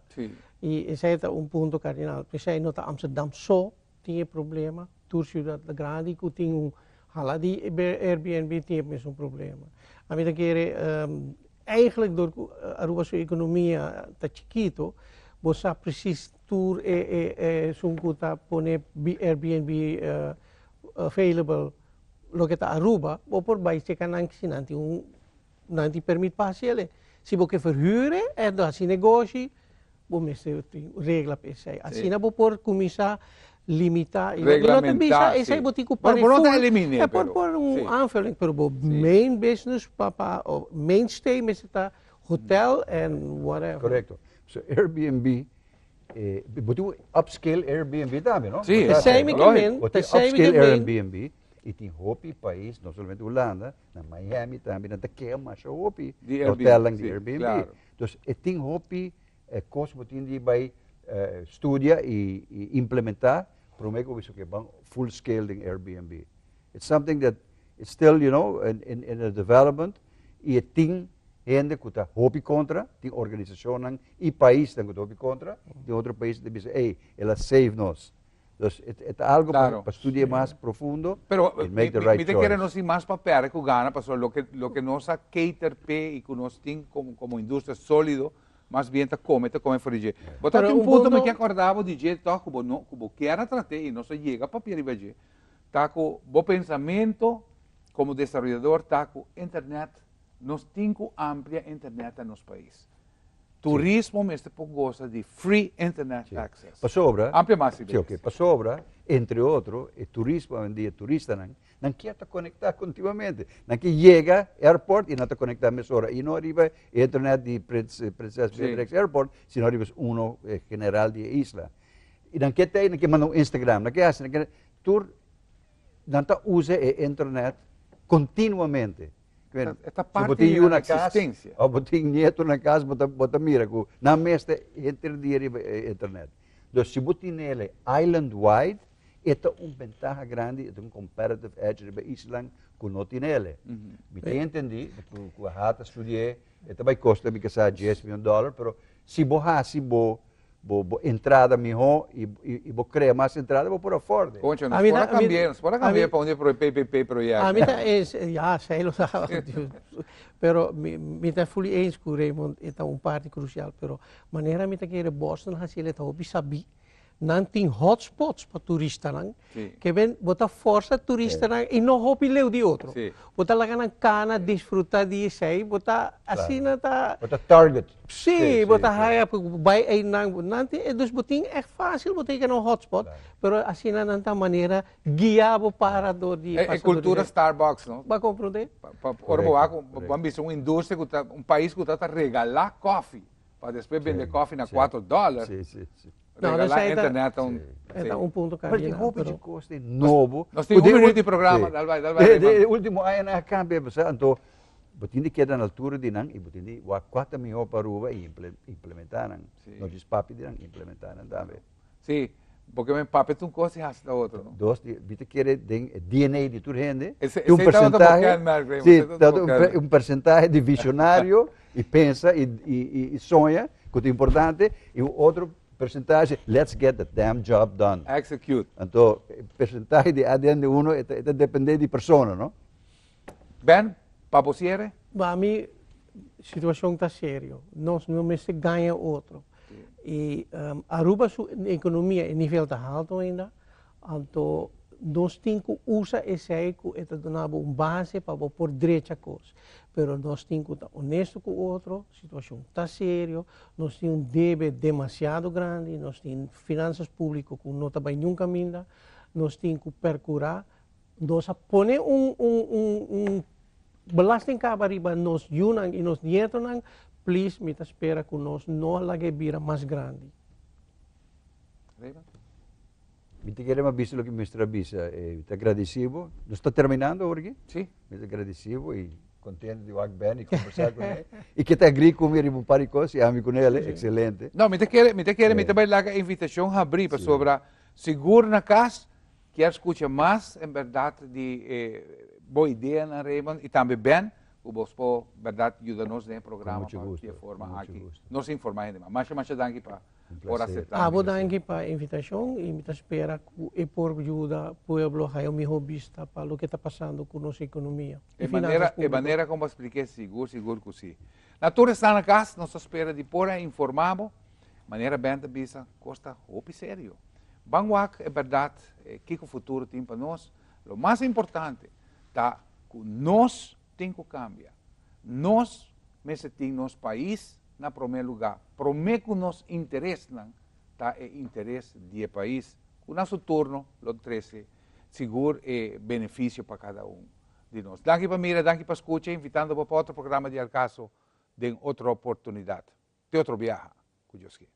I esei ta un punto kardinal. P'esei no ta Amsterdam so tin e problema, tur ciudad grandi cu tin un hala di Airbnb tin e mesun problema. Ami ta kere eigenlijk door cu Aruba su economia ta chikito, bo sa precies tur e esun cu ta pone Airbnb available loke ta Aruba, bo por bay checa nan si nan tin un Nan tin permit pa hasi el. Si bo ke verhuur e, en hasi negoshi, bo mester tin regla pa esei. Asina bo por kuminsá limitá. I no ta bisa esei bo tin ku pone Bo no ta ful. eliminé, E por pero por un aanvulling, pero bo main business pa pa mainstay mester ta hotel en whatever. Korekto. So Airbnb, bo tin un upscale Airbnb tambe, no? Sí. Esei mi ke men, Bo tin esei mi ke upscale men. Airbnb i tin hopi pais, no solamente Hulanda, Na Miami tambe nan ta keha masha hopi Di Airbnb, hotelnan di sí, Airbnb. claro. Dus e tin hopi kos bo tin di bai studia i implementa prome ku bo bisa oke ban full scale den Airbnb. It's something that it's still you know in a development i e tin hende ku ta hopi kontra, tin organisashonnan i paisnan ku ta hopi kontra, tin otro pais ta bisa ey el a save nos. Dus e ta algo pa studia mas profundo Pero and make the right mi ta kere choice. nos tin mas pa perde ku gana pasobra loke loke nos a cater p'e i ku nos tin komo komo industria solido mas bien ta kome ta kome for di dje. Bo ta Pero tin un un punto mi punto ke akorda bo di dje tòg ku bo no ku bo kier a trat'é i nos a yega papia riba dje ta ku bo pensamento komo desaroyador ta ku internet nos tin ku amplia internet na nos pais. Turismo mester por gosa di free internet access. Pasobra, Amplia mas sí, ideas. ok, pasobra, entre otro, e turismo awendia, turistanan, nan kier ta conecta continuamente. Nan kier yega airport y nan ta conecta mesora. Y no ariba e internet di Prinses Beatrix Airport, sino ariba uno general di e isla. Y nan kier ta ahí, nan kier manda un Instagram, nan kier haci, nan kier, tur, nan ta usa e internet continuamente. E ta parti di nan existencia. Of bo tin nieto na cas, bo ta mira cu nan mes ta henter dia riba e internet. Dus si bo tin ele island wide, e ta un bentaha grandi, e ta un competitive edge riba islan cu no tin ele. Mi ta entendi cu a hata studi'e, e ta bay costa mi casa dies miyon dollar, pero si bo haci bo. bo bo entrada mihó i i bo krea mas entrada bo por afford. Concho, nos por a cambia, nos por a cambia pa un di PPP proyecto. Ami ta eens, ja, zij lo sa, pero mi mi ta fully eens ku Raymond e ta un parti crucial, pero manera mi ta kere Boston hasi el e ta hopi sabí. Nan tin hotspots pa turistanan, ke ben bo ta forsa turistanan i no hopi leu di otro. Bo ta laga nan kana disfruta di esei, bo ta asina ta. Bo ta target. Sí, bo ta haya bai einan, nan tin, dus bo tin ègt fásil bo ta yega na un hotspot, pero asina nan ta manera guia bo para dor di. E kultura Starbucks, no? Bo a komprondé? Ora bo wak, bo a bisa un industria ku ta, un pais ku ta ta regalá kòfi. Pa despues bende koffie na 4 dollar. Sí, sí, sí. Regala internet ta un... E ta un punto cardinal. Pero hopi di cos di nobo. Nos tin un minuut di programa, dal bai, dal bai. De ultimo aña a cambia, besa, anto bo tin di keda na altura di nan y bo tin di wak cua ta miho pa Aruba y implementa nan. No djis papia di nan, implementa nan tambe. Sí, porque men papia ta un cos y haci ta otro, no? Dos, mi ta kere den e DNA di tur hende, Ese, un ese tabata bo porcentahe, kenmerk, Raymond, sí, ese tabata bo tabata kenmerk. un porcentahe di visionario y pensa y, y, y, y soña, cu ta importante, y un otro porcentahe, let's get the damn job done. Execute. Anto, e porcentahe di ADN di uno, e ta, e ta depende di persona, no? Ben, pa bo cierre? Pa mi, situacion ta serio. Nos no mester gaña otro. Y Aruba su economia e nivel ta halto ainda, anto nos tin cu usa esey cu e ta duna bo un base pa bo por drecha cos. Pero nos tin cu ta honesto cu otro, situacion ta serio, nos tin un debe demasiado grandi, nos tin finanzas publico cu no ta bay niun caminda, nos tin cu percura, nos a pone un un un un belasting caba riba nos yunan y nos nietonan, please mi ta spera cu nos no a laga e bira mas grandi. Raymond? Mi ta kere mas bisa loke Mister a bisa. Mi ta agradeci bo. Nos ta terminando awor aki? Si. Mi ta agradeci bo y contento di wak Ben y conversa cu ne. Y ke ta agree cu mi riba un par di cos y ami cu nel, excelente. No, mi ta kere, mi ta kere, mi ta bay laga e invitacion habri pasobra sigur na cas Kier scucha mas en berdad di e bo ideanan Raymond y tambe Ben cu bos por berdad yuda nos den e programa pa di e forma aki nos informa hende mas. Masha masha danki pa por acepta. Abo danki pa e invitacion y mi ta spera cu e por yuda pueblo haya un miho bista pa loke ta pasando cu nos economia y finanzas publico. E manera como bo a splica e sigur sigur cu si. Na tur esnan na cas nos ta spera di por a informa bo manera Ben ta bisa cos ta hopi serio. Ban wak e bèrdat kiko futuro tin pa nos. Lo mas importante ta ku nos tin ku kambia. Nos mester tin nos pais na promé lugá. Promé ku nos interesnan ta e interes di e pais ku na su turno lo trese sigur e benefisio pa kada un di nos. Danki pa mira, danki pa skucha, invitando bo pa otro programa di Al Caso den otro oportunidat. Te otro biaha, ku Dios kier.